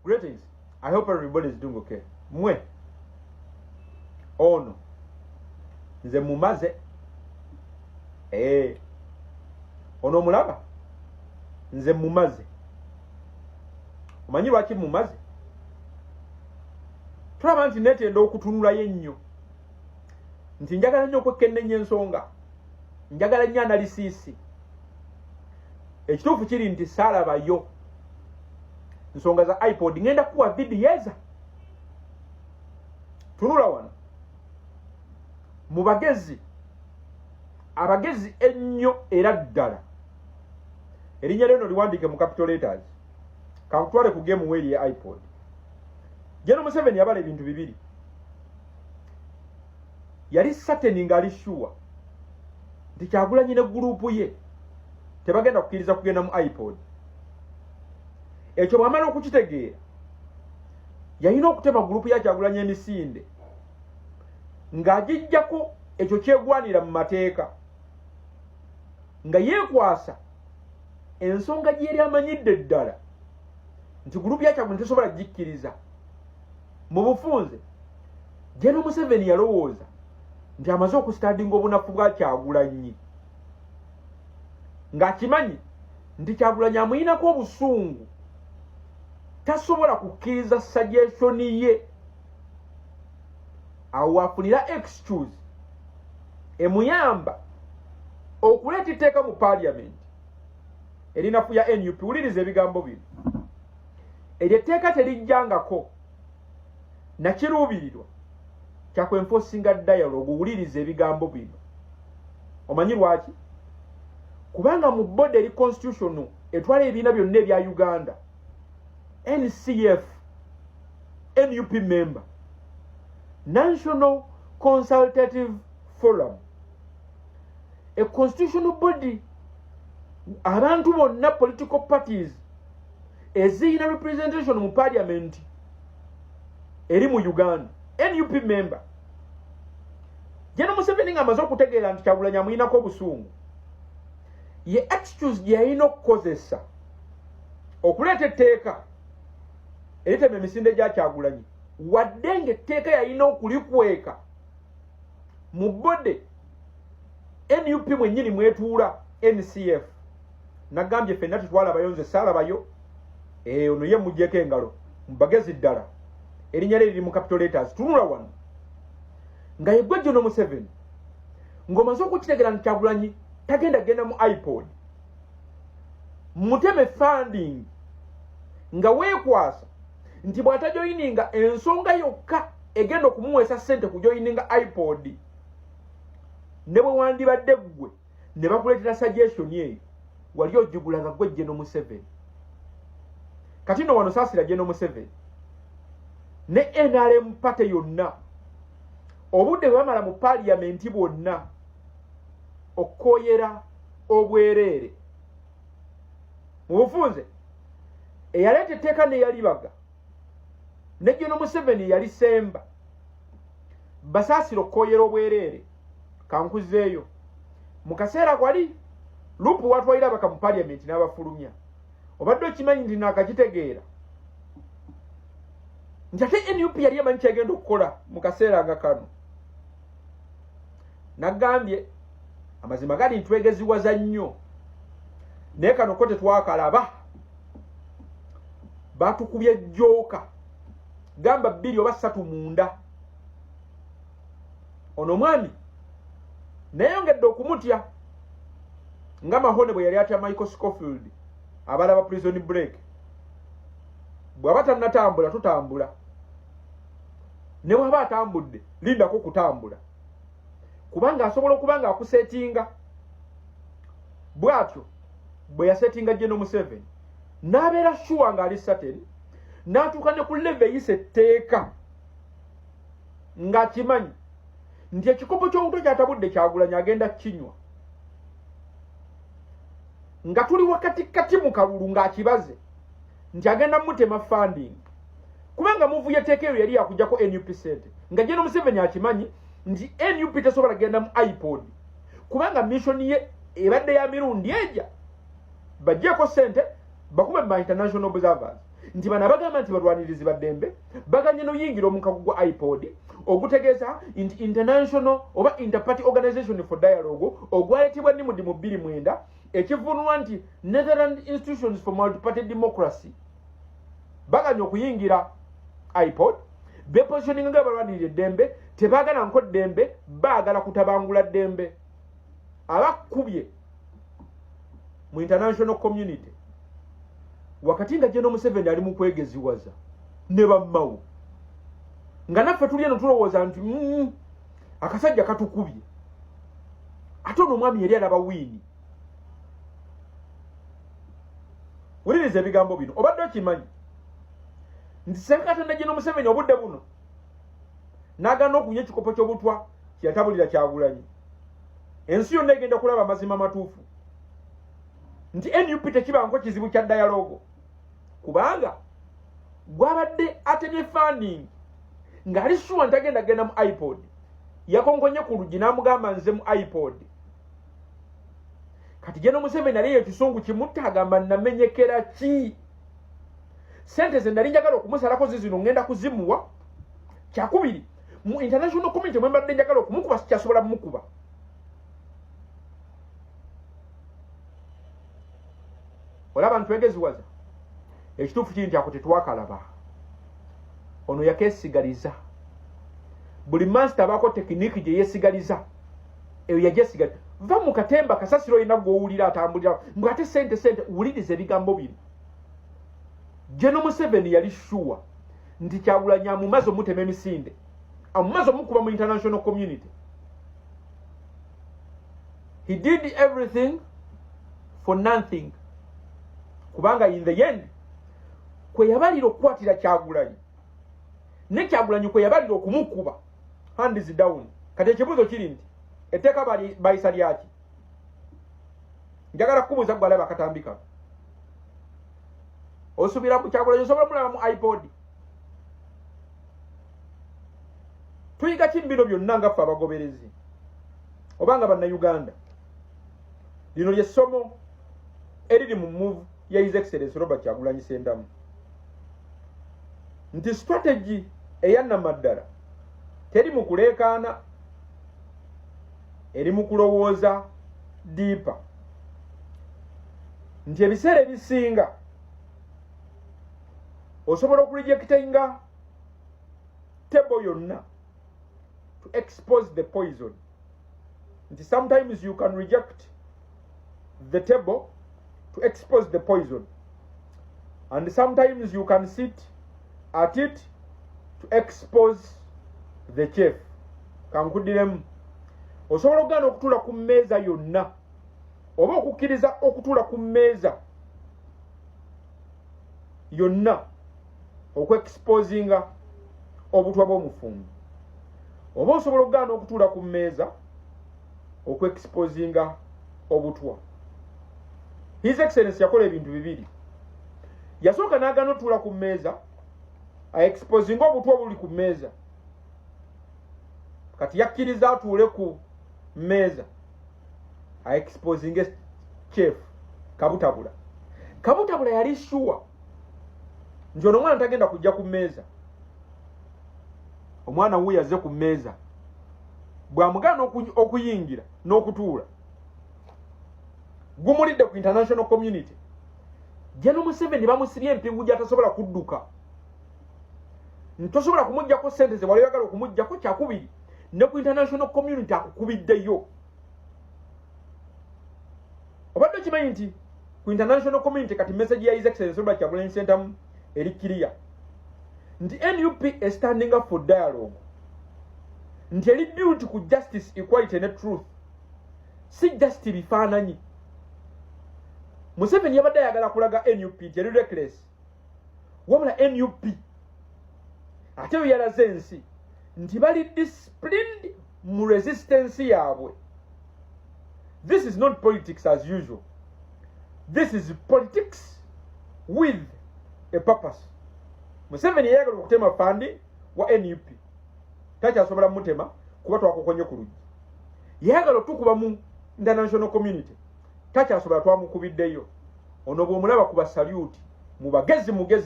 Greetings. I hope everybody is doing okay. Mwe ono nze mumaze, eh, ono omulaba nze mumaze. Omanyi lwaki mumaze? Tulaba nti netenda okutunulayo ennyo, nti njagala nnyo okwekennenya ensonga, njagala nnyo analysis. Ekituufu kiri nti saalabayo nsonga za IPOD. Ngenda kuwa vidiyo eza tunula wano mu bagezi, abagezi ennyo era ddala. Erinnya lyono liwandiike mu capital letters. Kankutwale ku game weeri ya IPOD. General Museveni yabala ebintu bibiri. Yali certain, ng'ali sure nti Kyagulanyi ne group ye tebagenda kukkiriza kugenda mu IPOD. Ekyo bw'amala okukitegeera, yalina okutema group ya Kyagulanyi emisinde ng'agijjako ekyo kyegwanira mu mateeka, nga yeekwasa ensonga gye yali amanyidde ddala nti group ya Kyagulanyi tesobola gikkiriza. Mu bufunze, General Museveni yalowooza nti amaze okustudyinga obunafu bwa Kyagulanyi, ng'akimanyi nti Kyagulanyi amuyinako obusungu, tasobola kukkiriza suggestion ye. Awo wafunira excuse emuyamba okuleeta etteeka mu parliament erinafu ya NUP. Wuliriza ebigambo bino. Eryo etteeka terijjangako nakiruubirirwa kyakwenforcinga dialogue. Wuliriza ebigambo bino. Omanyi lwaki? Kubanga mu body eri constitutional etwala ebibiina byonna ebya Uganda, NCF, NUP member, National Consultative Forum, a constitutional body, abantu bonna, political parties eziyina representation mu parliament eri mu Uganda, NUP member. General Museveni ng'amaze okutegeera nti Kyagulanyi amuyinako obusungu, ye excuse gye yalina okukozesa okuleeta etteeka eritema emisinde gya Kyagulanyi, wadde ng'etteeka yalina okulikweka mu body NUP mwennyini mwetuula, NCF. Nagambye ffenna tetwalabayo, nze saalabayo. Ono ye muggyeko engalo mubagezi ddala. Erinnya lye liri mu capital letters. Tunula wano. Nga yeggwe General Museveni, ng'omaze okukitegeera nti Kyagulanyi tagenda genda mu IPOD, muteme funding nga weekwasa nti bw'atajoyininga, ensonga yokka egenda okumuweesa ssente kujoyininga IPOD. Ne bwe wandibadde ggwe ne bakuleetera suggestion eyo, wali ogigula nga gwe General Museveni? Kati no wano saasira General Museveni ne NRM party yonna, obudde bwe bamala mu paaliyamenti bwonna okkoyera obwereere. Mu bufunze, eyaleeta etteeka neyalibaga ne General Museveni yali semba basaasira okkoyera obwereere. Kankuzeeyo mu kaseera kwali LOP watwalira abaka mu paaliyamenti n'abafulumya. Obadde okimanyi nti naakakitegeera nti ate NUP yali emanyi kyegenda okukola mu kaseera nga kano? Nagambye amazima gali ntwegeziwaza nnyo, naye kano ko tetwakalaba. Batukubye joker gamba bbiri oba ssatu munda. Ono omwami nayongedde okumutya nga Mahone bwe yali atya Michael Scofield. Abalaba Prison Break, bw'aba tannatambula tutambula, ne bw'aba atambudde lindako kutambula, kubanga asobola okuba nga akusetinga. Bw'atyo bwe yasetinga General Museveni n'abeera sure ng'ali certain, n'atuuka ne ku level eyisa etteeka ng'akimanyi nti ekikopo ky'obuto kyatabudde Kyagulanyi agenda kinywa nga tuli wakati kati mu kalulu, ng'akibaze nti agenda mutema funding, kubanga move y'etteeka eyo yali yakujjako NUP sente, nga General Museveni akimanyi nti NUP tesobola genda mu IPOD, kubanga mission ye ebadde ya mirundi eja bajjeeko sente bakube ba international observers. Nti bano abagamba nti balwanirizi ba ddembe baganye noyingira omukago gwa IPOD, ogutegeeza nti International oba Interparty Organization for Dialogue, ogwaleetebwa NIMD mu 2009, ekivunulwa nti Netherland Institutions for Multiparty Democracy. Baganye okuyingira IPOD, bepositioninga nga balwanirira eddembe. Tebaagala nko ddembe, baagala kutabangula ddembe. Abakubye mu international community wakati nga General Museveni ali mu kwegeziwaza ne bammawo, nga naffe tuli eno tulowooza nti akasajja katukubye, ate ono omwami yali alaba win. Wuliriza ebigambo bino. Obadde okimanyi nti senga Katonda General Museveni obudde buno n'agaana okunywa ekikopo ky'obutwa kyeyatabulira Kyagulanyi, ensi yonna egenda kulaba amazima matuufu nti NUP tekibanko kizibu kya dialogue, kubanga gwabadde atemye funding ng'ali sure nti agenda genda mu IPOD. Yakonkonye ku luggi n'amugamba, "Nze mu IPOD." Kati General Museveni ali ekisungu kimutta, agamba, "Namenyekera ki? Sente ze nali njagala okumusalako zizino, ngenda kuzimuwa." Kyakubiri, mu international community mwe mbadde njagala okumukuba sikyasobola mumukuba. Olaba ntwegeziwaza. Ekituufu kiri nti ako tetwakalaba. Ono yakesigaliza. Buli master abaako technique gye yesigaliza, eyo yajesigaliza. Va mu katemba kasasiro olina gw'owulira atambulira mbw ate sente sente. Wuliriza ebigambo bino. General Museveni yali sure nti Kyagulanyi amumaze omutema emisinde, amumaze omukuba mu international community. He did everything for nothing, kubanga in the end kwe yabalira okukwatira Kyagulanyi ne Kyagulanyi kwe yabalira okumukuba hands down. Kati ekibuuzo kiri nti etteeka bayisa lyaki? Njagala kukubuuza gwe alaba akatambi kano, osuubira Kyagulanyi osobola mulaba mu IPOD? Tuyiga ki bino byonna nga ffe abagoberezi oba nga Bannayuganda? Lino lyessomo eriri mu move ya His Excellence Robert Kyagulanyi Sentamu, nti strategy eyannamaddala teri mu kuleekaana, eri mu kulowooza deeper, nti ebiseera ebisinga osobola okurejectinga table yonna to expose the poison, nti sometimes you can reject the table to expose the poison, and sometimes you can sit at it to expose the chef. Kankuddiremu. Osobola okugaana okutuula ku mmeeza yonna oba okukkiriza okutuula ku mmeeza yonna okwexposinga obutwa bw'omufumbi, oba osobola okugaana okutuula ku mmeeza okwexposinga obutwa. His Excellence yakola ebintu bibiri. Yasooka n'agaana otuula ku mmeeza aexposinga obutwa obuli ku mmeeza. Kati yakkiriza atuule ku mmeeza aexposinge chef Kabutabula. Kabutabula yali sure nti ono omwana tagenda kujja ku mmeeza. Omwana wuuyo azze ku mmeeza, bw'amugaana okuyingira n'okutuula, gumulidde ku international community. General Museveni bamusibye empingu gy'atasobola kudduka, ntosobola kumuggyako sente ze wali oyagala okumuggyako. Kyakubiri, ne ku international community akukubiddeyo. Obadde okimanyi nti ku international community kati message ya His Excellence Robert Kyagulanyi Ssentamu eri clear, nti NUP standing up for dialogue, nti eri built ku justice, equality ne truth, si just bifaananyi. Museveni yabadde ayagala kulaga NUP nti eri reckless, wabula NUP ate yo yalaze ensi nti bali disciplined mu resistance yaabwe. This is not politics as usual, this is politics with a purpose. Museveni yayagala okutema fandi wa NUP, takyasobola mutema kuba twakokonye ku luggi. Yayagala otukuba mu international community, takyasobola, twamukubiddeyo. Ono bw'omulaba kuba salute mu bagezi mugezi.